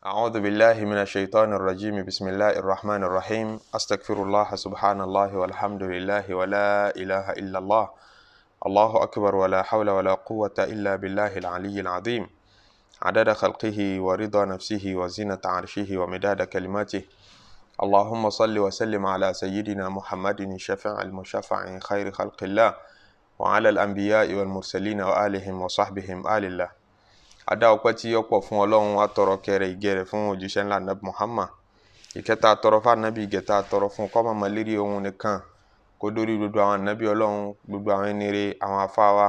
أعوذ بالله من الشيطان الرجيم. بسم الله الرحمن الرحيم. أستغفر الله، سبحان الله والحمد لله ولا إله إلا الله، الله أكبر، ولا حول ولا قوة إلا بالله العلي العظيم، عدد خلقه ورضا نفسه وزنة عرشه ومداد كلماته. اللهم صل وسلم على سيدنا محمد الشفيع المشفع خير خلق الله، وعلى الأنبياء والمرسلين وآلهم وصحبهم آل الله. Adá ọpẹ́ tí ó pọ̀ fún Ọlọ́run, atọrọ kẹrẹ ìgẹrẹ fún òjíṣẹ́ ńlá Nabi Muhammad. Ìkẹta atọrọ fún anabi, ìgẹta atọrọ fún kọmọ mọlẹrí ohun nìkan, kó dórí gbogbo àwọn anabi Ọlọ́run, gbogbo àwọn ẹni rere, àwọn afáwa,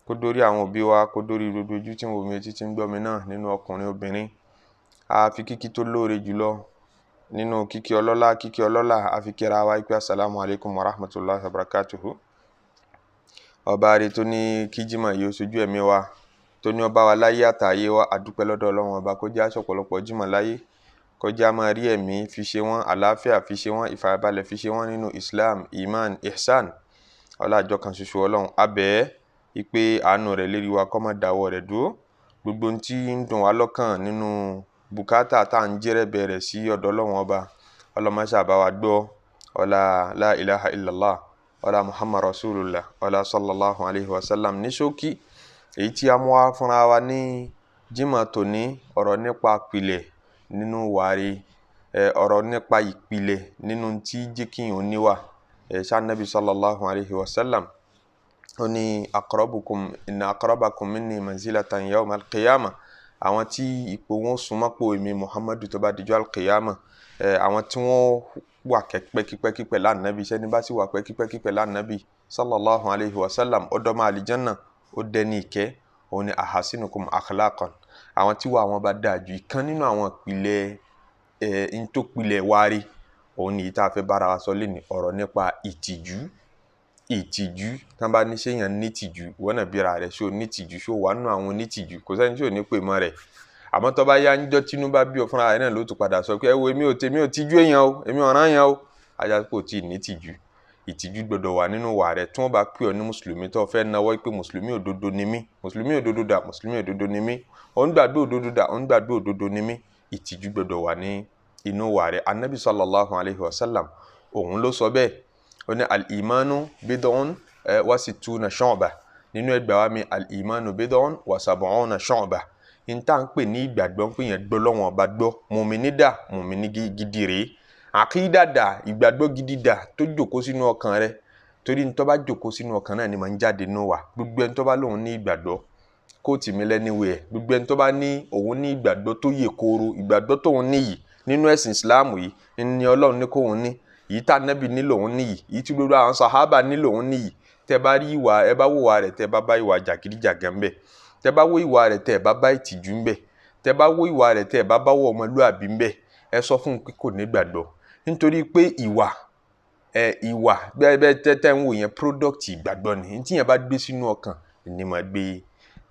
kó dórí àwọn òbí wa, kó dórí gbogbo ojú tí ń wò mí, etí tí ń gbọ́ mi náà, nínú ọkùnrin, obìnrin. A fi kíkí tó lóore jùlọ nínú kíkí ọlọ́lá, kíkí ọlọ́lá, a fi kíra wa pé asalaamu alaykum wa rahmatulahi wa barakatuhu. Ọba rẹ̀ tó ní kíjímà yìí ó sojú ẹ̀mí wa, tó ní ọba wa láyé àtàyè wa, àdúpẹ́ lọ́dọ̀ Ọlọ́run ọba kó jẹ́ àṣọpọ̀lọpọ̀ jímọ̀ láyé, kó jẹ́ a máa rí ẹ̀mí fi ṣe wọ́n, àlàáfíà fi ṣe wọ́n, ìfarabalẹ̀ fi ṣe wọ́n nínú Islam, iman, ihsan, ọlá àjọ kan ṣoṣo Ọlọ́run. Abẹ́ ipe àánú rẹ̀ lérí wa kó má dáwọ́ rẹ̀ dúró. Gbogbo ohun tí ń dùn wá lọ́kàn nínú bùkátà tá à ń jẹ́rẹ̀ bẹ̀rẹ̀ sí ọ̀dọ̀ Ọlọ́run ọba, ọlọ́mọṣà bá wa gbọ́. Ọlá la ilaha illallah, ọlá Muhammad rasulullah, ọlá sallallahu alayhi wa sallam. Ní ṣókí, èyí tí a mú wá fúnra wa ní jímọ̀ tòní, ọ̀rọ̀ nípa ìpìlẹ̀ nínú wàrí, ọ̀rọ̀ nípa ìpìlẹ̀ nínú tí jẹ́ kíyàn níwà. Ṣá Nabi sallallahu alayhi wa sallam ó ní aqrabukum inna aqrabakum minni manzilatan yawm al-qiyamah, àwọn tí ipò wọn súnmọ́ pò èmi Muhammadu tó bá dijọ́ al-qiyamah, àwọn tí wọ́n wà pẹ́kípẹ́kí pẹ̀lú ànábì. Sẹ́ni bá sì wà pẹ́kípẹ́kí pẹ̀lú ànábì sallallahu alayhi wa sallam, ó dọ́mọ àlìjánná, ó dẹni ìkẹ́. Òun ni ahasinukum akhlaqan, àwọn tí wà wọn bá dáa jù. Ìkan nínú àwọn ìpìlẹ̀ ntòpìlẹ̀ wárí òun ni èyí tá a fẹ́ bára wa sọ lẹ́nu, ọ̀rọ̀ nípa ìtìjú. Ìtìjú, tán bá ní séèyàn nítìjú, ìwọ náà bíra rẹ̀, ṣó nítìjú? Ṣó wà nínú àwọn onítìjú? Kò sẹ́ni tí ò ní pè mọ́ rẹ̀. Àmọ́ tó bá yá ńjọ́ tínú bá bí ọ fúnra rẹ̀ náà ló tún padà sọ pé ẹ wo, èmi ò tèmi ò tíjú èèyàn o, èmi ò rán èèyàn o. Ajá kò tí ì nítìjú. Ìtìjú gbọ́dọ̀ wà nínú wà rẹ̀. Tí wọ́n bá pè ọ́ ní mùsùlùmí, tó fẹ́ náwó pé mùsùlùmí òdodo ni mí, mùsùlùmí òdodo dà, mùsùlùmí òdodo ni mí, òun gbàgbé òdodo dà, òun gbàgbé òdodo ni mí, ìtìjú gbọ́dọ̀ wà ní inú wà rẹ̀. Anabi sallallahu alayhi wa sallam òun ló sọ bẹ́ẹ̀. Ó ní al-imanu bid'un wa sittuna shu'ba. Nínú ẹgbàá wa mi, al-imanu bid'un wa sab'una shu'ba. N tá ń pè ní ìgbàgbọ́, ń pè yẹn gbọ́ lọ́wọ́n ọba gbọ́, mùmíní dà, mùmíní gidi rèé, àkídà dà, ìgbàgbọ́ gidi dà tó jòkó sínú ọkàn rẹ. Torí ní tó bá jòkó sínú ọkàn náà ni màá ń jáde nínú wa. Gbogbo ẹni tó bá lóun ní ìgbàgbọ́, kóòtù mi lẹ́niwẹ̀ ẹ̀, gbogbo ẹni tó bá ní òun ní ìgbàgbọ́ tó yè kooro, ìgbàgbọ́ tóun níyì nínú ẹ̀sìn Ìsìláàmù yìí ní Ọlọ́run ní kóun ní yìí, tá nẹ́bì ní lòun níyì yìí, tí gbogbo àwọn sàhábà ní lòun níyì, tẹ́ bá rí ìwà, ẹ bá wò wà rẹ̀, tẹ́ bá bá ìwà jàgídíjàgan ńbẹ̀, tẹ́ bá wò ìwà rẹ̀, tẹ́ bá bá ìtìjú ńbẹ̀, tẹ́ bá wò ìwà rẹ̀, tẹ́ bá bá wọ ọmọlúàbí ńbẹ̀, ẹ sọ fún un pé kò ní gbàgbọ́. Nítorí pé ìwà ẹ ìwà bẹ́ẹ̀ bẹ́ẹ̀ tẹ́tẹ́ ń wò yẹn, product ìgbàgbọ́ ni. Ní tí yẹn bá gbé sínú ọkàn ni mà gbé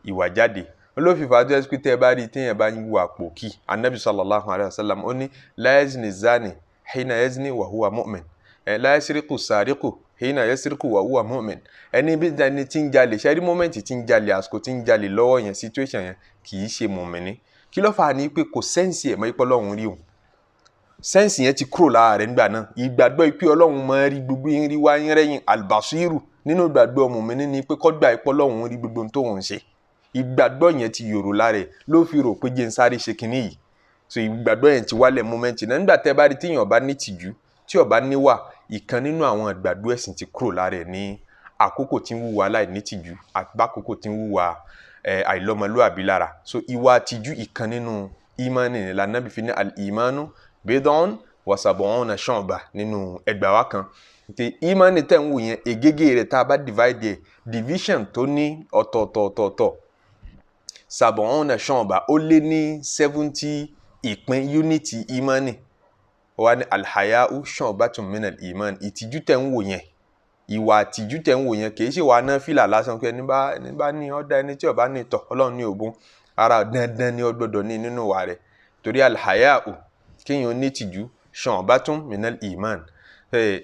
ìwà jáde. Olófìfà tó yẹ pé tẹ́ ẹ bá rí téèyàn bá ń wù àpò kí anabi sallallahu alayhi wa sallam ó ní la yazni zani hina yazni wa huwa mu'min, ẹ la yasriqu sariqu hina yasriqu wa huwa mu'min. Ẹni bí ẹni tí ń jalè, ṣe rí moment tí ń jalè, àsìkò tí ń jalè lọ́wọ́ yẹn, situation yẹn, kì í ṣe mùmíní. Kí ló fà á? Ní pé kò sense ẹ̀ mọ́ ipò Ọlọ́run rí òun. Sense yẹn ti kúrò lára rẹ̀ nígbà náà. Ìgbàgbọ́ pé Ọlọ́run máa rí gbogbo yín, rí wá yín rẹ́yìn, albasiru nínú ìgbàgbọ́ mùmíní ni pé kó gbà pé Ọlọ́run rí gbogbo ohun tóun ń ṣe. Ìgbàgbọ́ yẹn ti yòrò lára ẹ̀, ló fi rò pé jẹ́ ń sáré ṣe kinní yìí. So ìgbàgbọ́ yẹn ti wálẹ̀ moment náà. Nígbà tẹ́ bá rí tíyàn bá ní tìjú, tí ó bá níwà, ìkan nínú àwọn ìgbàgbọ́ ẹ̀sìn ti kúrò lára ẹ̀ ní àkókò tí ń wúwa láì ní tìjú, àbákòókò tí ń wúwa àìlọ́mọlúàbí lára. So ìwà tìjú, ìkan nínú ìmánì ni. Lànàbí fi ní al-imanu bid'un wa sab'una shu'ba nínú ẹgbàá wa kan. Ntẹ ìmánì tẹ̀ ń wò yẹn, ègégé rẹ̀, tá a bá divide ẹ̀, division tó ní ọ̀tọ̀ọ̀tọ̀ ọ̀tọ̀ọ̀tọ̀, sab'una shu'ba, ó lé ní 70 ìpín unit ìmánì. Wà ní alhaya'u shu'batun minal iman. Ìtìjú tẹ̀ ń wò yẹn, ìwà àtìjú tẹ̀ ń wò yẹn, kì í ṣe wà ná fìlà lásán pé ẹni bá ní ọ̀dà, ẹni tí ó bá ní tọ̀ Ọlọ́run ní ògùn ara. Dandan ni ó gbọ́dọ̀ ní nínú wà rẹ̀, torí alhaya'u, kéèyàn ní tìjú, shu'batun minal iman.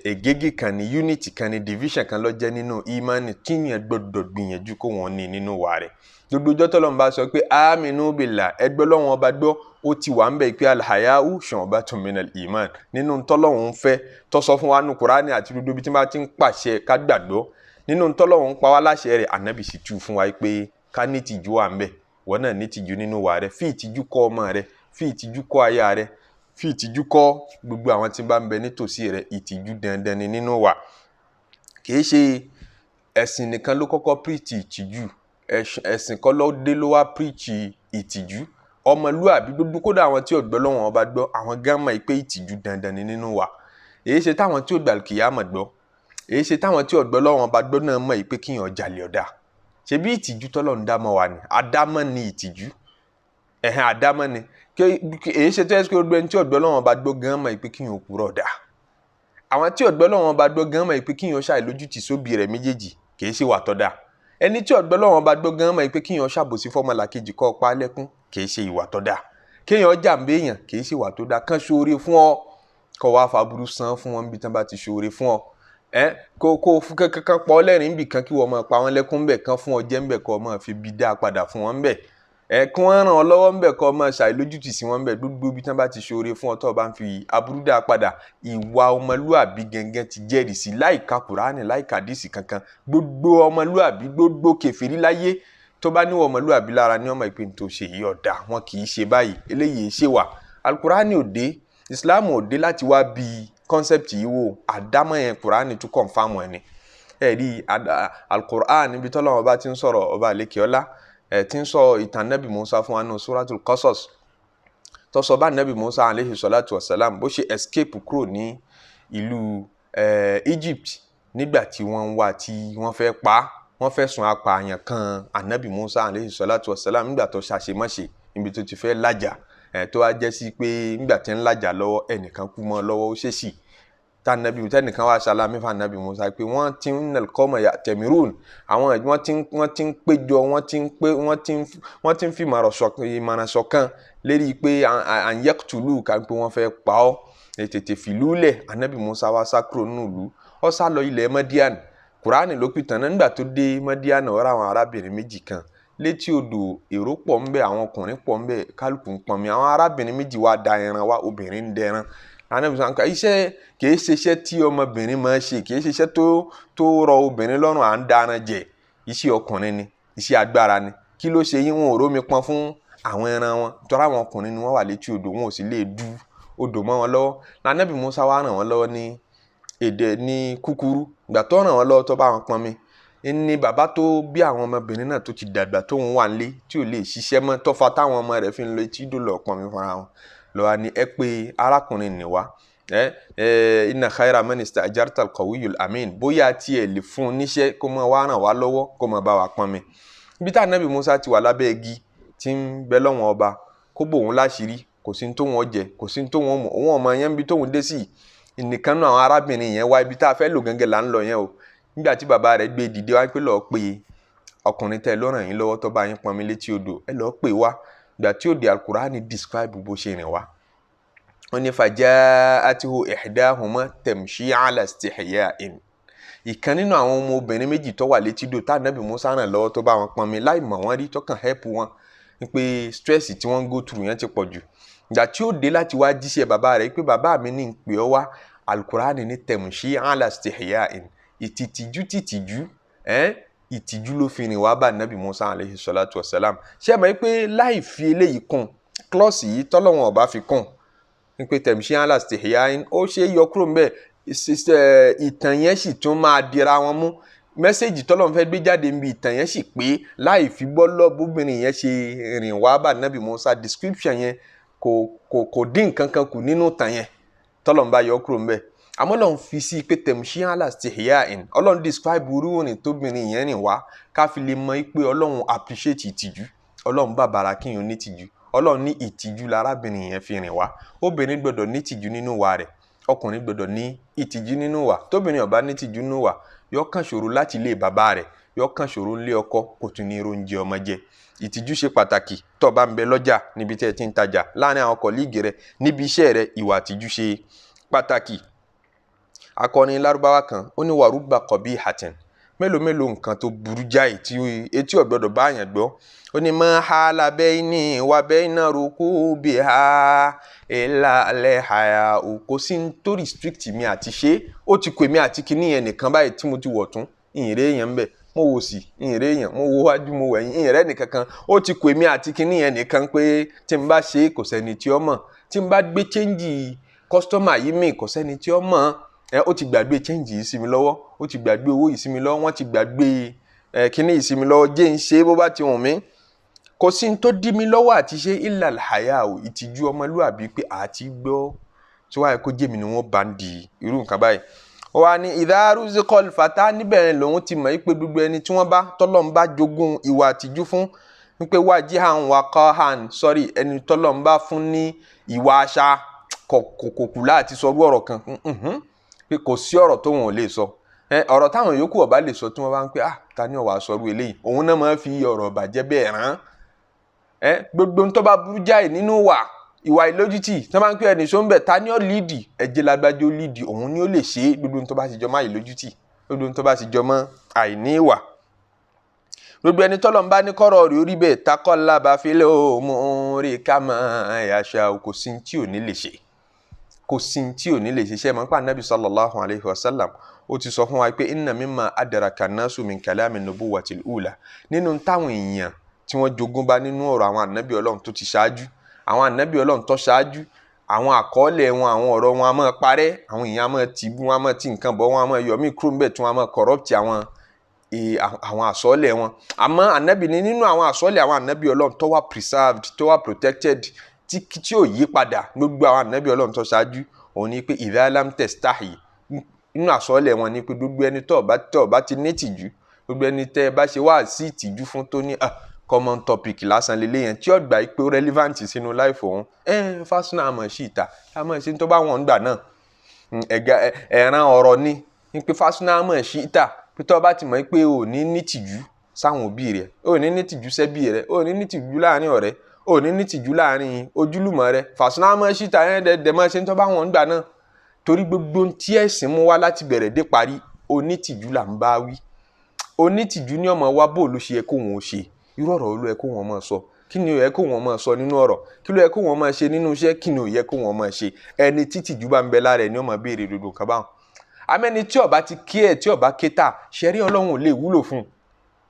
Ègégé kan ní, unity kan ní, division kan ló jẹ́ nínú ìmánì tíyẹn gbọ́dọ̀ gbìyànjú kó wọ́n ní nínú wà rẹ̀. Gbogbo ọjọ́ tọ́lọ́run bá sọ pé aminu billah, ẹgbẹ́ Ọlọ́run ọba gbọ́, ó ti wà ń bẹ̀ pé alhayau shu'batun minal iman nínú tọ́lọ́run ń fẹ́ tó sọ fún wa nínú Kùránì àti gbogbo ibi tí wọ́n ti ń pàṣẹ ká gbàgbọ́ nínú tọ́lọ́run ń pa wá láṣẹ rẹ̀. Ànábì sì tú fún wa pé ká ní ìtìjú wà ń bẹ̀. Wọ́n náà ní ìtìjú nínú wà rẹ̀, fi ìtìjú kọ́ ọmọ rẹ̀, fi ìtìjú kọ́ aya rẹ̀, fi ìtìjú kọ́ gbogbo àwọn tí bá ń bẹ nítòsí rẹ̀. Ìtìjú dandan ni nínú wa. Kìí ṣe ẹ̀sìn nìkan ló kọ́kọ́ píríìtì ìtìjú, ẹ̀sìn kọ́ ló dé ló wá píríìtì ìtìjú. Ọmọlúàbí gbogbo, kódà àwọn tí ò gbọ́ lọ́wọ́n ọba gbọ́, àwọn gan mọ̀ pé ìtìjú dandan ni nínú wa. Èyí ṣe táwọn tí ò gbà kìyàmọ̀ gbọ́, èyí ṣe táwọn tí ò gbọ́ lọ́wọ́n ọba gbọ́ náà mọ̀ pé kíyàn jalè ọ̀dà. Ṣebí ìtìjú tọ́lọ́run dá mọ́ wa ni, àdámọ́ ni ìtìjú, ẹ̀hẹ́n àdámọ́ ni. Èyí ṣe tó yẹ kí gbogbo ẹni tí ò gbọ́ lọ́wọ́n ọba gbọ́ gan mọ̀ pé kíyàn òpùrọ̀ ọ̀dà. Àwọn tí ò gbọ́ lọ́wọ́n ọba gbọ́ gan mọ̀ pé kíyàn ṣàìlójútì sóbì rẹ̀ méjèèjì kìí ṣe wà tọ́da. Ẹni tí ò gbọ́ lọ́wọ́n ọba gbọ́ gan mọ̀ pé kíyàn ṣàbòsí fọ́mọlàkejì kọ́ pa lẹ́kún kìí ṣe ìwà tọ́da. Kéèyàn jàǹbé èèyàn kìí ṣe ìwà tó dáa. Kán ṣoore fún ọ kọ́ wá faburú san fún wọn níbi tán bá ti ṣoore fún ọ. Kó kó fún kankan pa ọ lẹ́rìn níbì kan kí wọ́n máa pa wọ́n lẹ́kún ńbẹ̀, kan fún ọ jẹ́ ńbẹ̀ kọ́ máa fi bí dáa padà fún wọn ńbẹ̀. Kí wọ́n ràn ọ́ lọ́wọ́ ńbẹ̀ kọ́ máa ṣàìlójútì sí wọn ńbẹ̀. Gbogbo ibi tán bá ti ṣoore fún ọ tó o bá ń fi aburú dáa padà, ìwà ọmọlúàbí gẹ́gẹ́ ti jẹ́rìí sí láìka Kùránì, láìka àdìsí kankan. Gbogbo ọmọlúàbí, gbogbo kèfèrí láyé tó bá níwọ̀ ọmọlúàbí lára ní ọmọ ìpín tó ṣe yìí ọ̀dà, wọn kì í ṣe báyìí, eléyìí ṣe wà. Alukurani ò dé, Islam ò dé láti wá bí concept yìí wò. Àdámọ̀ yẹn Kùránì tún confirm ẹ̀ ni. Ẹ rí alukurani níbi tọ́lọ́run ọba ti ń sọ̀rọ̀, ọba àlekèọ́lá ẹ̀ ti ń sọ ìtàn Nabi Musa fún wa nù Suratul Qasas, tó sọ bá Nabi Musa alayhi salatu wasalam bó ṣe escape kúrò ní ìlú Egypt nígbà tí wọ́n ń wá tí wọ́n fẹ́ pa á, wọ́n fẹ́ sùn apààyàn kan Anabi Musa alayhi salatu wasalam nígbà tó ṣàṣemáṣe níbi tó ti fẹ́ lájà, tó wá jẹ́ sí pé nígbà tí ń lájà lọ́wọ́ ẹnìkan kú mọ́ lọ́wọ́ ó ṣèṣì tànàbí tẹnìkan wá ṣàlámì fún Anabi Musa pé wọ́n ti ń kọ́mọ̀ ya tẹ̀mírún, àwọn wọ́n ti ń péjọ, wọ́n ti ń fi ìmọ̀ràn ṣọ̀kan lérí pé à ń yẹ́kùtùlù ká pé wọ́n fẹ́ pa ọ́, tètè fìlú lẹ̀. Anabi Musa wá sá kúrò nínú ìlú, ó sá lọ ilẹ̀ Madian. Kùránì ló pìtàn náà. Nígbà tó dé Madian, ó rá àwọn arábìnrin méjì kan létí odò, èrò pọ̀ ńbẹ̀, àwọn ọkùnrin pọ̀ ńbẹ̀, kálukú ń pọnmi. Àwọn arábìnrin méjì wá da ẹran wá, obìnrin ń dẹran. Anabi sọ nǹkan iṣẹ́ kìí ṣe iṣẹ́ tí ọmọbìnrin máa ń ṣe, kìí ṣe iṣẹ́ tó rọ obìnrin lọ́rùn, à ń daran jẹ, iṣẹ́ ọkùnrin ni, iṣẹ́ agbára ni. Kí ló ṣe yín? Wọn ò rómi pọn fún àwọn ẹran wọn, torí àwọn ọkùnrin ni wọ́n wà létí odò, wọn ò sì lè du odò mọ́ wọn lọ́wọ́. Anabi Musa wá ràn wọ́n lọ́wọ́ ní èdè ní kúkúrú. Ìgbà tó ràn wọ́n lọ́wọ́ tó bá wọn pọnmi ní bàbá tó bí àwọn ọmọbìnrin náà tó ti dàgbà tóun wà nílé tí ò lè ṣiṣẹ́ mọ́, tó fa táwọn ọmọ rẹ̀ fi ń lọ etí ìdò lọ pọnmi fúnra wọn lọ́wọ́ ni ẹ pé arákùnrin nìwá inna khayra man ista'jarta al-qawiyyul amin, bóyá tiẹ̀ lè fún un níṣẹ́ kó máa wá ràn wá lọ́wọ́ kó máa bá wa pọnmi. Ibi tá Ànábì Musa ti wà lábẹ́ igi tí ń bẹ lọ́wọ́n ọba kó bò òun láṣìírí, kò sí tó wọn jẹ, kò sí tó wọn mọ̀, òun ọmọ yẹn ń bi tóun dé sí ìnìkan náà. Àwọn arábìnrin yẹn wá ibi tá a fẹ́ lò gẹ́gẹ́ là ń lọ yẹn o. Nígbà tí bàbá rẹ̀ gbé dìde wá pé lọ́ọ́ pé ọkùnrin tẹ́ ló ràn yín lọ́wọ́ tó bá yín pọnmi létí odò, ẹ lọ́ọ́ pè wá. Ìgbà tí òde Al-Qur'ani describe bó ṣe rìn wá, wọ́n ní faja'atuhu ihdahuma tamshi ala istihya'in. Ìkan nínú àwọn ọmọbìnrin méjì tó wà létí odò tá Ànábì Musa ràn lọ́wọ́ tó bá wọn pọnmi láì mọ̀ wọ́n rí, tó kàn help wọn pé stress tí wọ́n ń go through yẹn ti pọ̀ jù. Ìgbà tí ó dé láti wá jíṣẹ́ bàbá rẹ̀ pé bàbá mi ní ń pè ọ́ wá, Al-Qur'ani ní tamshi ala istihya'in, ìtìtìjú tìtìjú ìtìjú ló fi rìn wá bá Ànábì Musa alayhi salatu wasalam. Ṣé ẹ mọ̀ pé láì fi eléyìí kún klọ́ọ̀sì yìí tọ́lọ́wọ̀n ọba fi kún ní pé tamshi ala istihya'in, ó ṣe é yọ kúrò ńbẹ̀, ìtàn yẹn sì tún máa dira wọn mú. Mẹ́sẹ̀gì tọ́lọ́run fẹ́ gbé jáde níbi ìtàn yẹn sì pé láì fi gbọ́lọ́ bóbìnrin yẹn ṣe rìn wá bá Ànábì Musa, description yẹn kò dín nǹkan kan kù nínú ìtàn yẹn tọ́lọ́run bá yọ kúrò ńbẹ̀. Àmọ́ Ọlọ́run fi sí pé tamshi ala istihya'in, Ọlọ́run describe irú ìrìn tóbìnrin yẹn rìn wá ká fi lè mọ̀ pé Ọlọ́run appreciate ìtìjú, Ọlọ́run bàbàrà kíyàn ní ìtìjú, Ọlọ́run ní ìtìjú lárábìnrin yẹn fi rìn wá. Obìnrin gbọ́dọ̀ ní ìtìjú nínú wa rẹ̀, ọkùnrin gbọ́dọ̀ ní ìtìjú nínú wa. Tóbìnrin ó bá ní ìtìjú nínú wa, yó kàn ṣòro láti ilé bàbá rẹ̀, yó kàn ṣòro nílé ọkọ, kò tún ní oúnjẹ ọmọ jẹ. Ìtìjú ṣe pàtàkì tó bá ń bẹ lọ́jà, níbi tí ẹ ti ń tajà, láàrin àwọn kọ̀líìgì rẹ, níbi iṣẹ́ rẹ, ìwà ìtìjú ṣe pàtàkì. Akọni Lárúbáwá kan ó ní wàrúbà qabihatin, mélòó mélòó nǹkan tó burú jáì tí etí ò gbọdọ̀ bá yàn gbọ́. Ó ní ma hala bayni wa bayna rukubiha illa al-haya. Kò sí ní tó restrict mi àti ṣe, ó ti kọ èmi àti kinní yẹn nìkan báyìí tí mo ti wọ̀ tún ìyìnrere yẹn ń bẹ̀, mo wò sí ìyìnrere yẹn, mo wo wájú, mo wẹ̀yìn, ìyìnrere nìkankan. Ó ti kọ èmi àti kinní yẹn nìkan pé tí n bá ṣe kò sẹ́ni tí ó mọ̀, tí n bá gbé chẹ́ńjì kọ́sítọ́mà yìí mi kò sẹ́ni tí ó mọ̀. Ó ti gbàgbé chẹ́ǹjì yìí sí mi lọ́wọ́, ó ti gbàgbé owó yìí sí mi lọ́wọ́, wọ́n ti gbàgbé kíní yìí sí mi lọ́wọ́, jẹ́ ń ṣe bó bá ti wùn mí. Kò sí ní tó dí mi lọ́wọ́ àti ṣe illa al-haya, ìtìjú ọmọlúwàbí pé àti gbọ́ tí wàá kó jẹ́mi ni wọ́n bá ń di irú nǹkan báyìí. Ó wá ní idha ruziqal fata, níbẹ̀ lòun ti mọ̀ pé gbogbo ẹni tí wọ́n bá tọ́lọ́ ń bá jogún ìwà àtijú fún, pé wajihan waqahan, sọ́rí, ẹni tọ́lọ́ ń bá fún ní ìwà àṣà kòkòkù láti sọ irú ọ̀rọ̀ kan pé kò sí ọ̀rọ̀ tó wọn ò lè sọ. Ọ̀rọ̀ táwọn yòókù ọba lè sọ tí wọ́n bá ń pẹ́ ah ta ni ó wá sọrú eléyìí, òun náà máa fi ọ̀rọ̀ bàjẹ́ bẹ́ẹ̀ rán. Gbogbo ń tó bá burú jáì nínú wà ìwà ìlójútì tí wọ́n bá ń pẹ́ ẹnì sọ ń bẹ̀ ta ni ó líìdì, ẹ̀jẹ̀ lágbájá ó líìdì, òun ni ó lè ṣe é. Gbogbo ń tó bá ti jọ mọ́ àìlójútì, gbogbo ń tó bá ti jọ mọ́ àìní ìwà, gbogbo ẹni tọ́lọ̀ ń bá ní kọ́rọ̀ rí orí bẹ́ẹ̀ takọ́lá bá fílẹ̀ ó mú rí ká máa yàṣà, kò sí tí ò ní lè ṣe, kò sí tí ò ní lè ṣiṣẹ́. Mọ̀ nípa anabi sallallahu alayhi wa sallam ó ti sọ fún wa pé inna mimma adraka nasu min kalami nubuwatil ula, nínú táwọn èèyàn tí wọ́n jogún bá nínú ọ̀rọ̀ àwọn anabi ọlọ́run tó ti ṣáájú, àwọn anabi ọlọ́run tó ṣáájú, àwọn àkọọ́lẹ̀ wọn, àwọn ọ̀rọ̀ wọn a máa parẹ́, àwọn èèyàn a máa tì bú wọn, a máa ti nǹkan bọ̀ wọn, a máa yọ̀mí kúrò ńbẹ̀ tí wọ́n a máa corrupt àwọn àsọọ́lẹ̀ wọn. Àmọ́ anabi ní nínú àwọn àsọọ́lẹ̀ àwọn anabi ọlọ́run tó wà preserved, tó wà protected, tí ò yí padà gbogbo àwọn ànábì ọlọ́run tó ṣáájú, òun ni pé idha lam tastahi, nínú àsọọ́lẹ̀ wọn ni pé gbogbo ẹni tó bá ti ní ìtìjú, gbogbo ẹni tẹ́ ẹ bá ṣe wá sí ìtìjú fún tó ní common topic lásán lélẹ̀ yẹn tí ó gbà pé ó relevant sínú life òun, fásúnà àmọ̀ sí ìta àmọ̀ sí tó bá wọn gbà náà ẹ̀ràn ọ̀rọ̀ ni pé fásúnà àmọ̀ sí ìta pé tó bá ti mọ̀ pé ò ní nítìjú sáwọn òbí rẹ̀, ò ní nítìjú sẹ́bí rẹ̀, ò ní nítìjú láàrin ọ̀rẹ́, ò ní nítìjú láàrin ojúlùmọ̀ rẹ̀, fàṣínà máa ṣíta yẹn dẹ̀dẹ̀ máa ṣe ń tọ́ bá wọn gbà náà. Torí gbogbo tí ẹ̀sìn mú wá láti bẹ̀rẹ̀ dé parí, onítìjú là ń bá wí. Onítìjú ní ọmọ wa bó ló ṣe yẹ kó wọn ó ṣe, irú ọ̀rọ̀ ló yẹ kó wọn máa sọ, kí ni ó yẹ kó wọn máa sọ nínú ọ̀rọ̀, kí ló yẹ kó wọn máa ṣe nínú iṣẹ́, kí ni ó yẹ kó wọn máa ṣe. Ẹni títìjú bá ń bẹ lára ẹ̀ ní ó máa béèrè gbogbo nǹkan báwọn. Amẹ́ni tí ó bá ti kí ẹ̀ tí ó bá ké tà, ṣẹ̀rí Ọlọ́run ò lè wúlò fún un.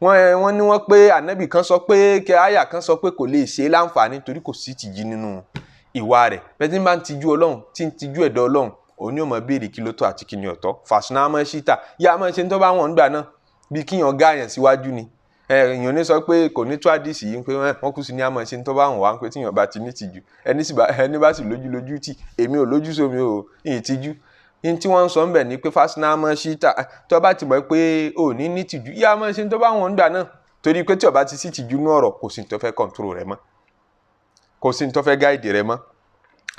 Wọ́n ní wọ́n pé ànábì kan sọ pé kẹ àyà kan sọ pé kò lè ṣe é láǹfààní torí kò sí ìtìjú nínú ìwà rẹ̀. Bẹ́ẹ̀ tí ń bá ń tijú Ọlọ́run, tí ń tijú ẹ̀dọ̀ Ọlọ́run, òun ni ó máa béèrè kí ló tọ́ àti kí ni ọ̀tọ̀. Fàṣínà máa ṣíta, yá máa ṣe ń tọ́ bá wọn gbà náà bí kíyàn gáàyàn síwájú ni. Èèyàn ní sọ pé kò ní tó àdìsí yìí pé wọ́n kú sí ní àmọ́ ṣe ń tọ́ bá wọn wá pé tíyàn bá ti ní tìjú, ẹni bá sì lójú lójú tì, èmi ò lójú sómi ò ìtìjú. Ní tí wọ́n ń sọ ńbẹ̀ ni pé fásiná máa ṣí ta tó bá ti mọ̀ pé ò ní ní tìjú, yá máa ṣe ń tó bá wọn gbà náà. Torí pé tí ó bá ti sí tìjú nú ọ̀rọ̀, kò sí ní tó fẹ́ control rẹ̀ mọ́, kò sí ní tó fẹ́ guide rẹ̀ mọ́.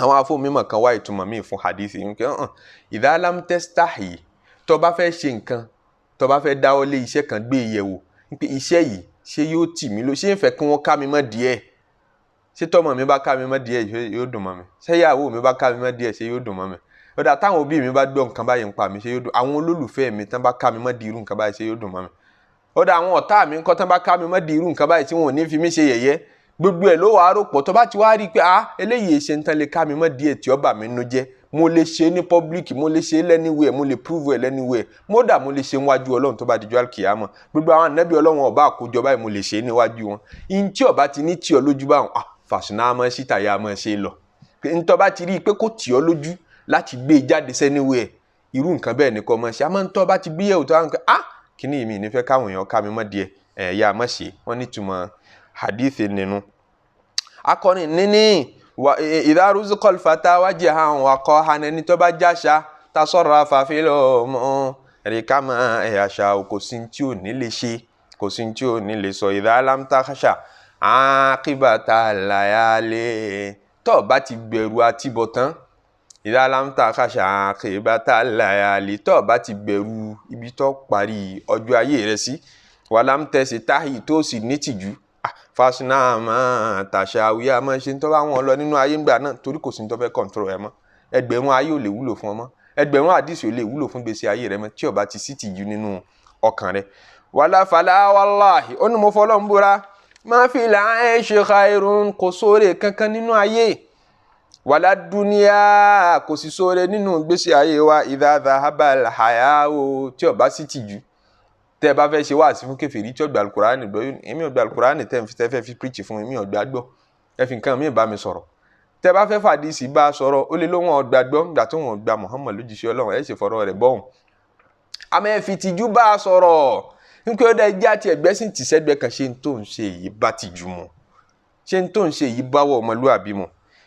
Àwọn afọ́nmímọ̀ kan wá ìtumọ̀ míì fún hadith yìí pé idha lam tastahi, tó bá fẹ́ ṣe nǹkan, tó bá fẹ́ dáwọ́ lé iṣẹ́ kan, gbé yẹ̀wò pé iṣẹ́ yìí ṣé yóò tì mí lọ, ṣé ń fẹ́ kí wọ́n ká mi mọ́ díẹ̀, ṣé tọ́mọ mi bá ká mi mọ́ díẹ̀ yóò dùn mọ́ mi, ṣé ìyàwó mi bá ká mi mọ́ díẹ̀ ṣé yóò dùn mọ́ mi, ó dà táwọn òbí mi bá gbọ́ nǹkan báyìí ń pa mi ṣé yóò dùn, àwọn olólùfẹ́ mi tán bá ká mi mọ́ di irú nǹkan báyìí ṣé yóò dùn mọ́ mi, ó dà àwọn ọ̀tá mi ńkọ́ tán bá ká mi mọ́ di irú nǹkan báyìí tí wọn ò ní fi mí ṣe yẹ̀yẹ́. Gbogbo ẹ̀ ló wàá rò pọ̀. Tó bá ti wá rí i pé eléyìí ṣe ń tán lè ká mi mọ́ díẹ̀ tí ó bà mí nú jẹ́, mo lè ṣe ní public, mo lè ṣe lẹ́niwẹ̀, mo lè prove ẹ̀ lẹ́niwẹ̀, mo dà mo lè ṣe níwájú Ọlọ́run tó bá dijọ́ àlùkìyámọ̀. Gbogbo àwọn ànábì Ọlọ́run ọba àkójọ báyìí mo lè ṣe níwájú wọn. Ihun tí ọba ti ní tì ọ́ lójú báwọn, fàṣínà máa ṣíta ya máa ṣe lọ. Ntọ́ bá ti rí i pé kò tì ọ́ lójú láti gbé e jáde sẹ́niwẹ̀, irú nǹkan bẹ́ẹ̀ ni kò máa ṣe. Àmọ́ ntọ́ bá ti gbé yẹ̀wò tó wá ń pẹ́ kíní mi ní fẹ́ káwọn èèyàn ká mi mọ́ díẹ̀, ẹ̀ ya má ṣe. Wọ́n ní túmọ̀ hadith nínú. Akọrin níní idha ruziqal fata wajhan waqahan, ẹni tó bá jáṣá tasarrafa fil umuri kama yasha, kò sí tí ò ní lè ṣe, kò sí tí ò ní lè sọ. Idha lam takhsha aqibata layali, tó bá ti bẹ̀rù àtibọ̀tán, idha lam takhsha aqibata layali, tó bá ti bẹ̀rù ibi tó parí ọjọ́ ayé rẹ sí, walam tastahi, tó sì ní tìjú, fásiná máa tàṣà àwíyá máa ṣe ń tọ́ bá wọn lọ nínú ayé ńgbà náà, torí kò sí ń tọ́ fẹ́ control ẹ̀ mọ́. Ẹgbẹ̀rún ayé ò lè wúlò fún ọ mọ́. Ẹgbẹ̀rún àdìsí ò lè wúlò fún gbèsè ayé rẹ mọ́ tí ó bá ti sí tìjú nínú ọkàn rẹ. Wàlá fàlà wàláhì, ó ní mo fọlọ́ ń búra, má fi làáṣe khairun, kò sóore kankan nínú ayé, wàlá dúníà, kò sì sóore nínú gbèsè ayé wa, idha dhahaba al-haya'u, tí ó bá sí tìjú. Tẹ́ ẹ bá fẹ́ ṣe wáàsí fún kèfèrí tí ó gba Al-Kùránì gbọ́, èmi ò gba Al-Kùránì tẹ́ ẹ fẹ́ fi píríkì fún mi, mi ò gbà gbọ́, ẹ fi nǹkan mi bá mi sọ̀rọ̀. Tẹ́ bá fẹ́ fàdísì bá a sọ̀rọ̀, ó lè lóhùn ọgbà gbọ́, nígbà tó wọn gba Muhammad lójúṣe Ọlọ́run, ẹ sì fọ̀rọ̀ rẹ̀ bọ́hùn. Àmọ́ ẹ fi tìjú bá a sọ̀rọ̀, nítorí ó dá ẹjẹ́ àti ẹ̀gbẹ́ sì ti sẹ́gbẹ́ kan, ṣé n tó ń ṣe yìí bá tìjú mu, ṣé n tó ń ṣe yìí bá wọ ọmọlúwàbí mu.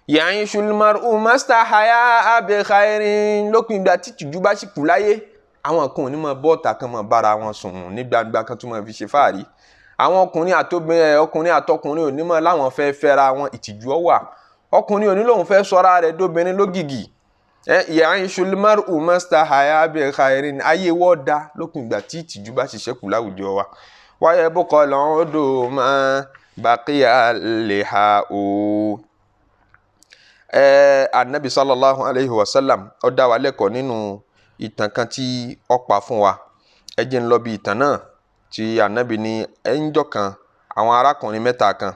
Ya'ishul mar'u mastahaya bi khairin, lópin ìgbà tí tìjú bá sì kú láyé, àwọn kan ò ní máa bọ́ọ̀tà kan máa bára wọn sùn ní gbangba kan tó máa fi ṣe fáàrí. Àwọn ọkùnrin àtobìnrin, ọkùnrin àtọkùnrin ò ní máa láwọn fẹ́ fẹ́ra wọn, ìtìjú ó wà. Ọkùnrin ò ní lòun fẹ́ sọra rẹ̀ dóbìnrin lógìgì. Ya'ishul mar'u mastahaya bi khairin, ayé wọ́ da lópin ìgbà tí ìtìjú bá ṣiṣẹ́ kù láwùjọ wa. Wa yabqa al-'udu ma baqiya al-liha'u. Anabi sallallahu alayhi wa sallam ó dá wa lẹ́kọ̀ọ́ nínú ìtàn kan tí ó pa fún wa. Ẹ jẹ́ n lọ bí ìtàn náà tí anabi ní ẹnjọ́ kan, àwọn arákùnrin mẹ́ta kan,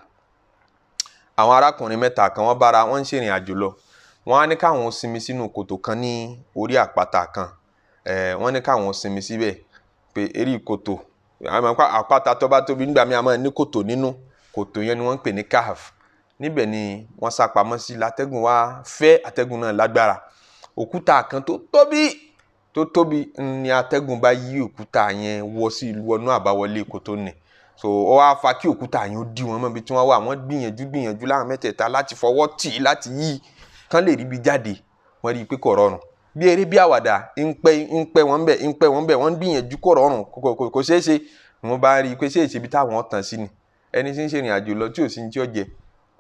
àwọn arákùnrin mẹ́ta kan wọ́n bára wọ́n ń ṣèrìn àjò lọ. Wọ́n á ní káwọn sinmi sínú kòtò kan ní orí àpáta kan. Wọ́n ní káwọn sinmi síbẹ̀ pé eré kòtò, àpáta tó bá tóbi nígbà míì a máa ní kòtò nínú. Kòtò yẹn ni wọ́n ń pè ní kahf. Níbẹ̀ ni wọ́n sá pamọ́ sí, látẹ́gùn wá fẹ́, atẹ́gùn náà lágbára. Òkúta kan tó tóbi tó tóbi ni atẹ́gùn bá yí òkúta yẹn wọ sí wọnú àbáwọlé kòtò nì. So ó wá fa kí òkúta yẹn ó dí wọn mọ́ ibi tí wọ́n wà. Wọ́n gbìyànjú gbìyànjú láwọn mẹ́tẹ̀ẹ̀ta láti fọwọ́ tì í láti yí kán lè rí ibi jáde. Wọ́n rí i pé kò rọrùn. Bí eré bí àwàdà ń pẹ́ wọ́n bẹ̀ ń pẹ́ wọ́n bẹ̀, wọ́n gbìyànjú kò rọrùn, kò ṣeé ṣe. Wọ́n bá rí i pé ṣé èsì ibi táwọn tàn sí ni. Ẹni tí ń ṣe ìrìn àjò lọ tí ò sí ní tí ó jẹ,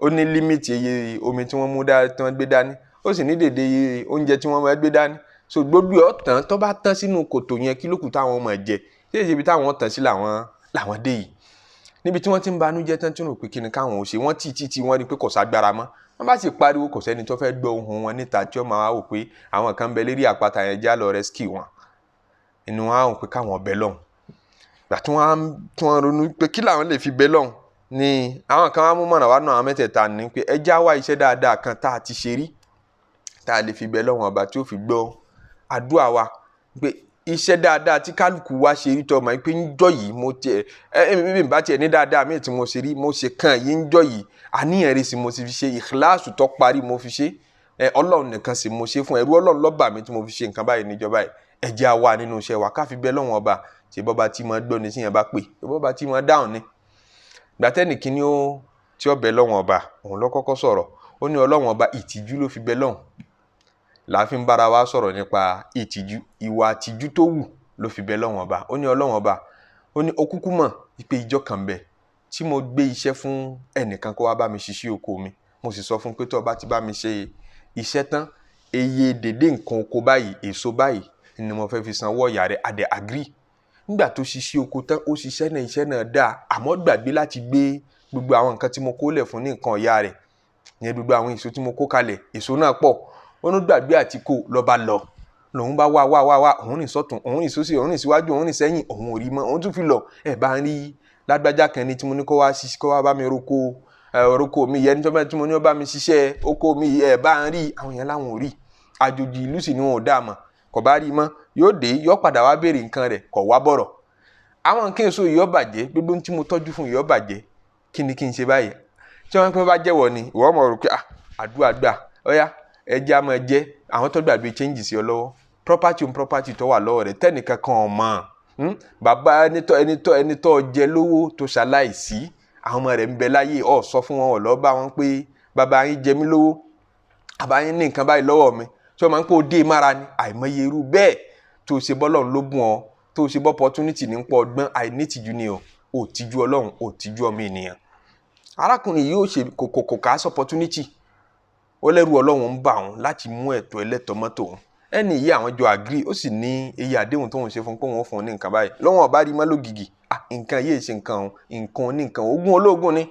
ó ní límìtì iye omi tí wọ́n mú dá tí wọ́n gbé dání, ó sì ní dèdè iye oúnjẹ tí wọ́n gbé dání. So gbogbo ọ̀tàn tó bá tán sínú kòtò yẹn, kí ló kù táwọn máa jẹ? Ṣé èsì ibi táwọn tàn sí làwọn dé yìí? Níbi tí wọ́n ti ń banújẹ́ tán tí wọ́n rò pé kí ni káwọn ò ṣe, wọ́n tì tì tì wọ́n rí pé kò ságbára mọ́. Wọ́n bá sì pariwo, kò sẹ́ni tó fẹ́ gbọ́ ohùn wọn níta tí ó máa wò pé àwọn kan bẹ lérí àpáta yẹn, já lọ rescue wọn. Inú wọn á wò pé káwọn bẹ lọ́hùn. Ìgbà tí wọ́n ronú pé kí làwọn lè fi bẹ lọ́hùn ni àwọn kan wá mú mọ̀nà wá náà, àwọn mẹ́tẹ̀ẹ̀ta ní pé ẹ já wá iṣẹ́ dáadáa kan tá a ti ṣe rí, tá a lè fi bẹ lọ́hùn ọba tí ó fi gbọ́ àdúrà wa, pé iṣẹ́ dáadáa tí kálukú wa ṣe rí tọ́ ma pé ńjọ́ yìí mo tiẹ̀ ẹ mi bá tiẹ̀ ní dáadáa mi tí mo ṣe rí, mo ṣe kàn yìí ńjọ́ yìí, àníyàn rẹ̀ sì mo sì fi ṣe, ìkíláàsù tó parí mo fi ṣe, Ọlọ́run nìkan sì mo ṣe fún, ẹrú Ọlọ́run ló bà mí tí mo fi ṣe nǹkan báyìí níjọba yìí. Ẹ jẹ́ á wà nínú iṣẹ́ wa ká fi bẹ lọ́hùn ọba, ṣe bọ́ba tí mo gbọ́ ni tí yẹn bá pè, ṣe bọ́ba tí mo dáhùn ni. Gbàtẹ́nì kíní ó tí ó bẹ lọ́hùn ọba, òun ló kọ́kọ́ sọ̀rọ̀, ó ní Ọlọ́run ọba ìtìjú ló fi bẹ lọ́hùn. La fi ń bára wa sọ̀rọ̀ nípa ìtìjú, ìwà àtìjú tó wù ló fi bẹ lọ́hùn ọba. Ó ní Ọlọ́run ọba, ó ní okúkú mọ̀ pé ìjọ kan bẹ tí mo gbé iṣẹ́ fún ẹnìkan kó wá bá mi ṣiṣẹ́ oko mi. Mo sì sọ fún pé tó bá ti bá mi ṣe iṣẹ́ tán, iye dédé nǹkan oko báyìí, èso báyìí ni mo fẹ́ fi sanwó ọ̀yà rẹ̀. A dẹ̀ agree. Nígbà tó ṣiṣẹ́ oko tán, ó ṣiṣẹ́ náà, iṣẹ́ náà dáa, àmọ́ gbàgbé láti gbé gbogbo àwọn nǹkan tí mo kó lẹ̀ fún ní nǹkan ọ̀yà rẹ̀. Ìyẹn gbogbo àwọn èso tí mo kó kalẹ̀, èso náà pọ̀. Ó ní gbàgbé àti kó lọ bá lọ. Lòun bá wá wá wá wá, òun rìn sọ́tùn, òun rìn sósì, òun rìn síwájú, òun rìn sẹ́yìn, òun ò rí mọ́, òun tún fi lọ. Ẹ bá ń rí lágbájá kan ní tí mo ní kó wá ṣiṣẹ́, kó wá bá mi roko, roko mi yẹn ní tí mo ní ó bá mi ṣiṣẹ́ oko mi, ẹ bá ń rí. Àwọn yẹn láwọn ò rí. Àjòjì ìlú sì ni wọn ò dá mọ̀. Kò bá rí mọ́, yóò dé, yóò padà wá béèrè nǹkan rẹ̀, kò wá bọ̀rọ̀. Àwọn nǹkan èso yìí ó bàjẹ́, gbogbo ohun tí mo tọ́jú fún yìí ó bàjẹ́. Kí ni kí n ṣe báyìí? Tí wọ́n pẹ́ bá jẹ́wọ́ ni, ìwọ mọ̀ rò pé àdúrà gbà, óyá, ẹ jẹ́ á máa jẹ́. Àwọn tó gbàgbé change sí ọ lọ́wọ́, property on property tó wà lọ́wọ́ rẹ̀, tẹ́nìkan kan ò mọ̀. Bàbá ẹni tó jẹ lówó tó ṣaláìsí, àwọn ọmọ rẹ̀ ń bẹ láyé, ó sọ fún wọn, ó lọ bá wọn pé bàbá yín jẹ mí lówó, bàbá yín ní nǹkan báyìí lọ́wọ́ mi. Tí wọ́n máa ń kó dé mára ni, àìmọye irú bẹ́ẹ̀ tó ṣe bọ́lọ́run ló bùn ọ, tó ṣe bọ́ opportunity ní pọ̀ ọgbọ́n, àìnítìjú ni o, ò tìjú Ọlọ́run, ò tìjú ọmọ ènìyàn. Arákùnrin yìí ó ṣe kò kà á opportunity. Ó lẹ́rù Ọlọ́run ń bà òun láti mú ẹ̀tọ́ ẹlẹ́tọ̀ọ́ mọ́tò òun. Ẹni yìí àwọn jọ agree, ó sì ní iye àdéhùn tóun ṣe fún pé òun ó fún un ní nǹkan báyìí. Lọ́wọ́n ọba rí mọ́ lógìgì, nǹkan yìí ṣe nǹkan òun, nǹkan oní nǹkan, ogún ológun ni.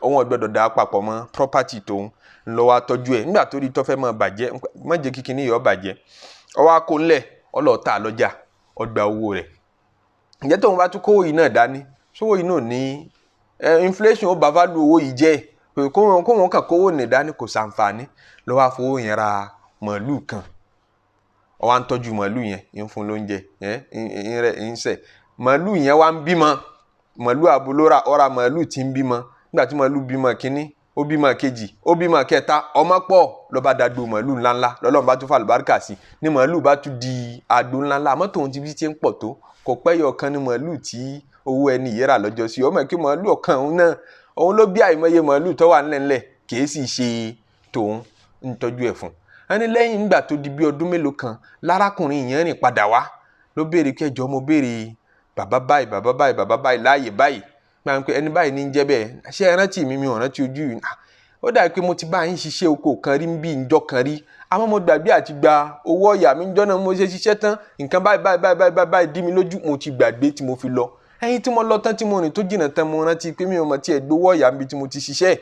Òun ò gbọ́dọ̀ dà papọ̀ mọ́ property tòun. Ńlọ wa tọ́jú ẹ̀ nígbà tó rí tó fẹ́ máa bàjẹ́, má jẹ́ kí kinní yìí ó bàjẹ́. Ó wá kó ńlẹ̀, ó lọ tà lọ́jà, ó gba owó rẹ̀. Ǹjẹ́ tóun bá tún kówó yìí náà dání, sówó yìí náà ní inflation ó bá value owó yìí jẹ́. Kóun kàn kówó ní dání kò sàǹfààní. Ló wá fowó yẹn ra màálù kan. Ó wá ń tọ́jú màálù yẹn, ń fún lóúnjẹ, ń rẹ̀ ń sẹ̀. Màálù yẹn wá ń bímọ. Màálù abo ló rà, ó ra màálù tí ń bímọ. Nígbà tí màálù bímọ kínní, ó bímọ kejì, ó bímọ kẹta, ọmọ pọ̀, ló bá dàgbò màálù ńláńlá. Lọ́lọ́run bá tún fàlùbáríkà sí ní màálù bá tún di àgbò ńláńlá. Àmọ́ tòun ti bí ti ń pọ̀ tó, kò pẹ́ yọ ọ̀kan ní màálù tí owó ẹni yìí rà lọ́jọ́ sí. Ọmọ kí màálù ọ̀kan òun náà, òun ló bí àìmọye màálù tó wà ńlẹ̀ńlẹ̀, kì í sì ṣe tòun ń tọ́jú ẹ̀ fún. Ẹni lẹ́yìn ìgbà tó di bí ọdún mélòó kan, lárákùnrin yẹn rìn padà wá, ló béèrè kí ẹjọ́ mo béèrè bàbá báyìí, bàbá báyìí, bàbá báyìí láàyè báyìí. Máa ń pe ẹni báyìí ní ń jẹ́ bẹ́ẹ̀. Ṣé ẹ rántí mi? Mi ò rántí ojú yìí. Ó dàbí pé mo ti bá yín ṣiṣẹ́ oko kan rí bí njọ́ kan rí. Àmọ́ mo gbàgbé àti gba owó ọ̀yà mi njọ́ náà mo ṣe ṣiṣẹ́ tán. Nǹkan báyìí báyìí báyìí báyìí báyìí dí mi lójú, mo ti gbàgbé tí mo fi lọ. Ẹyin tí mo lọ tán tí mo rìn tó jìnnà tán, mo rántí pé mi ò mọ̀ tí ẹ gbowó ọ̀yà mi tí mo ti ṣiṣẹ́.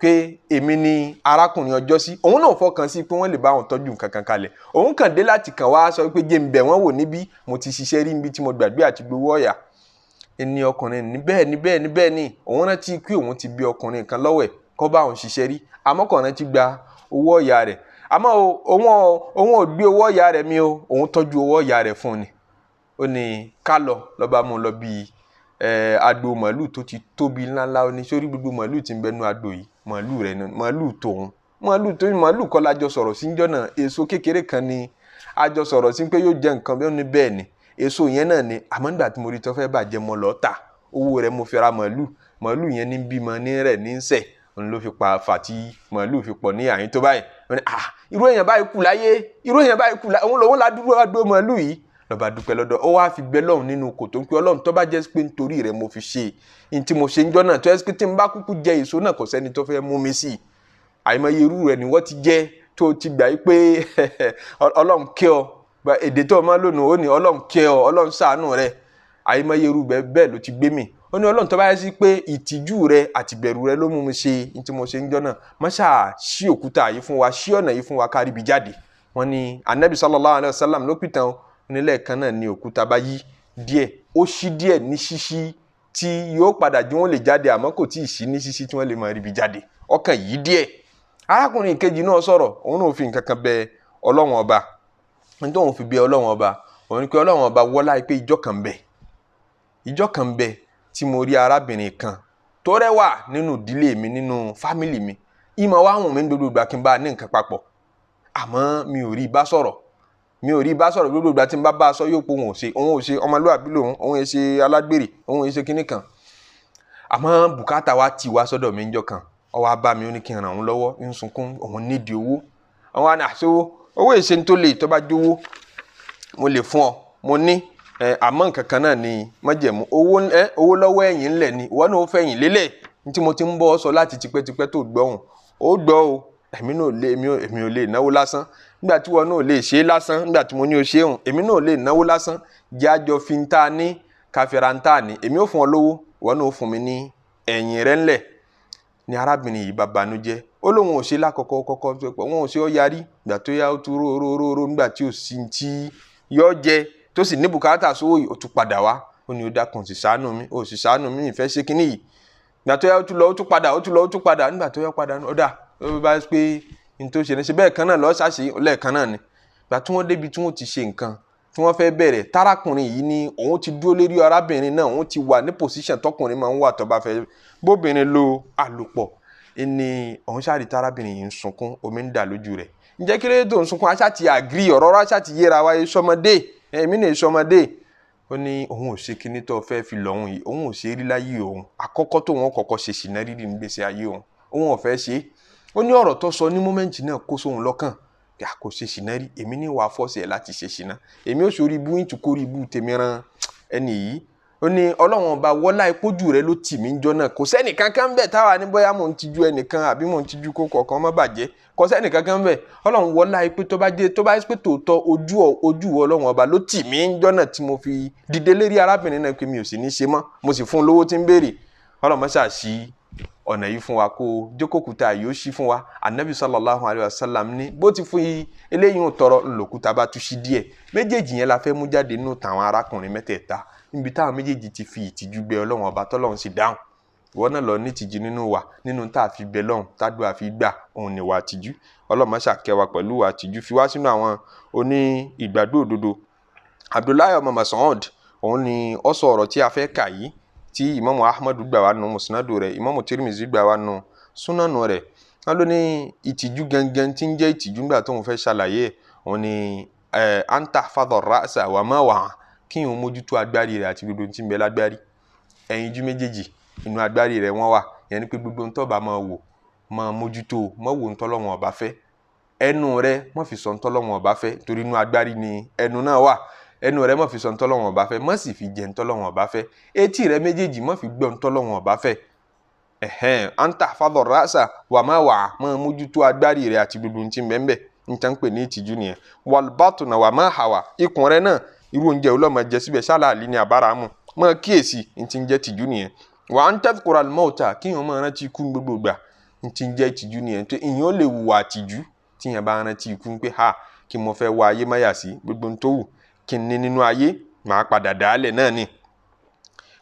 Pé èmi ni arákùnrin ọjọ́ sí. Òun náà fọkàn sí pé wọ́n lè bá òun tọ́jú nǹkan kan kalẹ̀. Òun kàn dé láti kàn wá sọ pé jẹ́ ń bẹ̀ wọ́n wò níbí, mo ti ṣiṣẹ́ rí níbi tí mo gbàgbé àti gbowó ọ̀yà. Ẹni ọkùnrin ní bẹ́ẹ̀ ni bẹ́ẹ̀ ni bẹ́ẹ̀ ni. Òun rántí pé òun ti bí ọkùnrin kan lọ́wọ́ ẹ̀ kó bá òun ṣiṣẹ́ rí. Àmọ́ kò rántí gba owó ọ̀yà rẹ̀. Àmọ́ òun ò gbé owó ọ̀yà rẹ̀ mi o, òun tọ́jú owó ọ̀yà rẹ̀ fún ni. Ó ní ká lọ, ló bá mú lọ bí agbo màálù tó ti tóbi ńláńlá. Ó ní sórí gbogbo màálù tí ń bẹ nú agbo yìí, màálù rẹ̀ ni, màálù tòun. Màálù tó màálù kọ́ la jọ sọ̀rọ̀ sí njọ́ náà, èso kékeré kan ni a jọ sọ̀rọ̀ sí pé yóò jẹ́ nǹkan bí ó ní bẹ́ẹ̀ ni. Èso yẹn náà ni, àmọ́ nígbà tí mo rí tó fẹ́ bàjẹ́ mo lọ tà. Owó rẹ̀ mo fi ra màálù. Màálù yẹn ní bímọ, ní rẹ̀, ní sẹ̀. Òun ló fi pa fà tí màálù fi pọ̀ ní àyín tó báyìí. Ó ní, irú èèyàn báyìí kù láyé, irú èèyàn báyìí kù láyé, òun lòun la dúró wá gbé màálù yìí. Ló bá dúpẹ́ lọ́dọ̀, ó wá fi bẹ Ọlọ́run nínú kòtò ń pé Ọlọ́run tó bá jẹ́ pé nítorí rẹ̀ mo fi ṣe ní tí mo ṣe ń jọ́ náà, tó jẹ́ pé tí n bá kúkú jẹ èso náà kò sẹ́ni tó fẹ́ mú mi sí i. Àìmọye irú rẹ̀ ni wọ́n ti jẹ́ tó ti gbà yí pé Ọlọ́run kẹ́ ọ. Èdè tó o máa lónìí, ó ní Ọlọ́run kẹ́ ọ, Ọlọ́run ṣàánú rẹ. Àìmọye irú bẹ́ẹ̀ ló ti gbé mi. Ó ní Ọlọ́run tó bá yẹ sí pé ìtìjú rẹ àti ìbẹ̀rù rẹ ló mú mi ṣe ní tí mo ṣe ń jọ́ náà, má ṣáà ṣí òkúta yìí fún wa, ṣí ọ̀nà yìí fún wa ká ríbi jáde. Wọ́n ní Anabi sallallahu alayhi wa sallam ló pìtàn ó nílẹ̀ kan náà ni òkúta bá yí díẹ̀, ó ṣí díẹ̀ ní ṣíṣí tí yóò padà jí wọ́n lè jáde, àmọ́ kò tí ì ṣí ní ṣíṣí tí wọ́n lè máa ríbi jáde. Ọkàn yí díẹ̀. Arákùnrin kejì náà sọ̀rọ̀, òun náà fi nǹkan kan bẹ Ọlọ́run ọba. Ní tóun fi bẹ Ọlọ́run ọba, òun ní pé Ọlọ́run ọba wọ́lá pé ìjọ kan bẹ. Ìjọ kan bẹ tí mo rí arábìnrin kan tó rẹwà nínú ìdílé mi, nínú fámìlì mi. Ìmọ̀ wa wùn mí gbogbo ìgbà kí n bá ní nǹkan papọ̀. Àmọ́ mi ò rí bá sọ̀rọ̀. Mi ò rí bá sọ̀rọ̀ gbogbo ìgbà tí n bá bá a sọ yóò pé òun ò ṣe, òun ò ṣe, ọmọlúwàbí lòun, òun ò ṣe alágbèrè, òun ò ṣe kinní kan. Àmọ́ bùkátà wa ti wá sọ́dọ̀ mi níjọ́ kan. Ó wá bá mi, ó ní kí n ràn òun lọ́wọ́, ń sunkún, òun nídìí owó. Àwọn àna àṣewó, owó èsè tó lè tó bá jówó, mo lè fún ọ, mo ní, àmọ́ nǹkan kan náà ni májẹ̀mú. Owó, owó lọ́wọ́ ẹ̀yìn ńlẹ̀ ni, ìwọ náà ó fẹ̀yìn lélẹ̀. Ní tí mo ti ń bọ́ ọ sọ láti tipẹ́tipẹ́ tó gbọ́ òun, ó gbọ́ o, èmi náà lè, èmi ò lè náwó lásán. Nígbà tí ìwọ náà ò lè ṣe é lásán, nígbà tí mo ní o ṣe òun, èmi náà ò lè náwó lásán. Jẹ́ àjọ fi ń ta ní, ká fi ra ń ta ní. Èmi ó fún ọ lówó, ìwọ náà ó fún mi ní ẹ̀yìn rẹ ńlẹ̀. Ni arábìnrin yìí bá banújẹ́. Ó lóun ò ṣe lákọ̀ọ́kọ́ kọ́kọ́ tó pọ̀, òun ò ṣe ó yarí. Ìgbà tó yá ó tún ró ró ró ró nígbà tí ò sí ti yọ jẹ tó sì ní bùkátà sówó yìí, ó tún padà wá. Ó ní ó dákun, sì ṣàánú mi, ó sì ṣàánú mi, ìfẹ́ ṣe kinní yìí. Ìgbà tó yá ó tún lọ, ó tún padà, ó tún lọ, ó tún padà. Nígbà tó yá padà, ó dà, ó bá pé n tó ṣe ní ṣe bẹ́ẹ̀ kan náà lọ́ọ́ ṣàṣe lẹ́ẹ̀kan náà ni. Ìgbà tí wọ́n débi tí wọ́n ti ṣe nǹkan tí wọ́n fẹ́ bẹ̀rẹ̀, tárákùnrin yìí ni òun ti dúró lérí arábìnrin náà, òun ti wà ní pòsíṣàn tọkùnrin máa ń wà tó bá fẹ́ bóbìnrin lo àlòpọ̀. Ni òun ṣáà rí tárábìnrin yìí ń sunkún, omi ń dà lójú rẹ̀. Ǹjẹ́ kí ló dé tó ń sunkún? Aṣá ti agree, ọ̀rọ̀ aṣá ti yéra wa, sọmọdé, èmi ní sọmọdé. Ó ní òun ò ṣe kinní tó fẹ́ fi lọ́hùn yìí, òun ò ṣe rí láyé òun. Àkọ́kọ́ tó wọn kọ́kọ́ ṣe ṣìnà rírì ní gbèsè ayé òun, òun ò fẹ́ ṣe. Ó ní ọ̀rọ̀ tó sọ ní mọ́mẹ́ǹtì náà kó sóhun lọ́kàn. Kí a kò ṣe ṣìnà rí, èmi ní wàá fọ́ọ̀sì ẹ̀ láti ṣe ṣìnà. Èmi ò ṣorí ibú, ń tún kórí ibú tèmi ran ẹni yìí. Ó ní Ọlọ́run ọba wọ́lá ìpójú rẹ ló tì mí jọ náà. Kò sẹ́ni kankan bẹ́ẹ̀ táwa ní bóyá mò ń tijú ẹnìkan àbí mò ń tijú kó kọ̀ọ̀kan má bàjẹ́. Kò sẹ́ni kankan bẹ́ẹ̀. Ọlọ́run wọ́lá ìpé tó bá jẹ́, tó bá pé tòótọ́ ojú Ọlọ́run ọba ló tì mí jọ náà tí mo fi dìde lérí arábìnrin náà pé mi ò sì ní ṣe mọ́. Mo sì fún un lówó tí ń béèrè. Ọlọ́run má ṣáà ṣí ọ̀nà yìí fún wa, kó jókòkúta yìí ó ṣí fún wa. Anabi sallallahu alayhi wa sallam ní bó ti fún yìí eléyìí ń tọrọ ńlòkúta bá tú sí díẹ̀. Méjèèjì yẹn la fẹ́ mú jáde nínú tàwọn arákùnrin mẹ́tẹ̀ẹ̀ta, níbi táwọn méjèèjì ti fi ìtìjú bẹ Ọlọ́run ọba tọ́lọ́run sì dáhùn. Ìwọ náà lọ ní ìtìjú nínú wa, nínú tá a fi bẹ lọ́hùn tádùá fi gbà, òun ni wà tìjú. Ọlọ́run má ṣàkẹ́ wa pẹ̀lú wà tìjú, fi wá sínú àwọn oní ìgbàdo òdodo. Abdullahi ọmọ Mas'ud òun ni ó sọ ọ̀rọ̀ tí a fẹ́ kà yìí, tí Imamu Ahmadu gbà wá nù musnadu rẹ̀, Imamu Tirmizi gbà wá nù sunanu rẹ̀. Wọ́n ló ní ìtìjú gangan tí ń jẹ́ ìtìjú nígbà tóun fẹ́ ṣàlàyé òun ni an tahfadha ar-ra'sa wa ma wa'a, kí n mójútó agbárí rẹ̀ àti gbogbo tí ń bẹ lágbárí. Ẹyinjú méjèèjì inú agbárí rẹ̀ wọ́n wà, ìyẹn ni pé gbogbo ntọ́ bá máa wò máa mójútó, má wò ntọ́ lọ́wọ́n ọba fẹ́. Ẹnu rẹ̀ má fi sọ ntọ́ lọ́wọ́n ọba fẹ́, torí inú agbárí ni ẹnu náà wà. Ẹnu rẹ̀ má fi sọ ntọ́ lọ́wọ́n ọba fẹ́, má sì fi jẹ ntọ́ lọ́wọ́n ọba fẹ́. Etí rẹ̀ méjèèjì má fi gbọ́ ntọ́ lọ́wọ́n ọba fẹ́. An tahfadha ar-ra'sa wa ma wa'a, máa mójútó agbárí rẹ̀ àti gbogbo ntí mbẹ́mbẹ́ níta ń pè ní ìtìjú nìyẹn. Wal batna wa ma hawa, ikùn rẹ̀ náà irú oúnjẹ wo ló máa jẹ síbẹ̀, ṣáláàlì ni àbáramu, máa kíyèsí ntí ń jẹ́ tìjú nìyẹn. Wa an tadhkura al-mawta, kí èèyàn máa rántí ikú gbogbo gbà, ntí ń jẹ́ ìtìjú nìyẹn. Tó èèyàn ó lè wùwà tìjú tí èèyàn bá rántí ikú pé ha kí mo fẹ́ wá ayé máyà sí, gbogbo tó wù kí n ní nínú ayé màá padà dàálẹ̀ náà ni.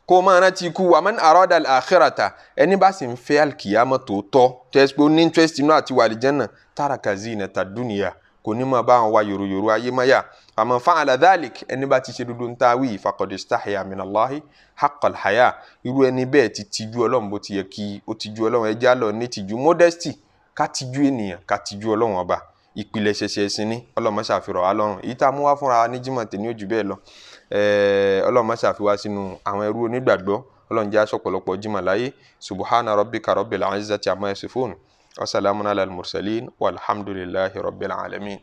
Kó o máa rántí ikú. Wa man arada al-akhirata, ẹni bá sì ń fẹ́ alkiyama tòótọ́, tẹ́sí pé ó ní interest inú àti wà àlìjánnà, taraka zinata dunya, kò ní máa bá wọn wá yòròyòrò ayé máyà. Faman fa'ala dhalik, ẹni bá ti ṣe dúdú ń ta wí, faqad istahya minallahi haqqal haya, irú ẹni bẹ́ẹ̀ ti tijú Ọlọ́run bó ti yẹ kí ó tijú Ọlọ́run. Ẹ já lọ ní tìjú, modesty, ká tijú ènìyàn, ká tijú Ọlọ́run ọba, ìpìlẹ̀ ṣẹṣẹ ẹ̀sìn ní. Ọlọ́run má ṣàfihàn wa lọ́rùn. Èyí tá a mú wá fúnra ní Jímọ̀ tèmi ò jù bẹ́ẹ̀ lọ. Ọlọ́run má ṣàfihàn sínú àwọn ẹrú onígbàgbọ́. Ọlọ́run jẹ́ aṣọ pọ̀lọpọ̀ Jímọ̀ láyé. Subhana rabbika rabbil izzati amma yasifun wa salamun ala al-mursalin walhamdulillahi rabbil alamin.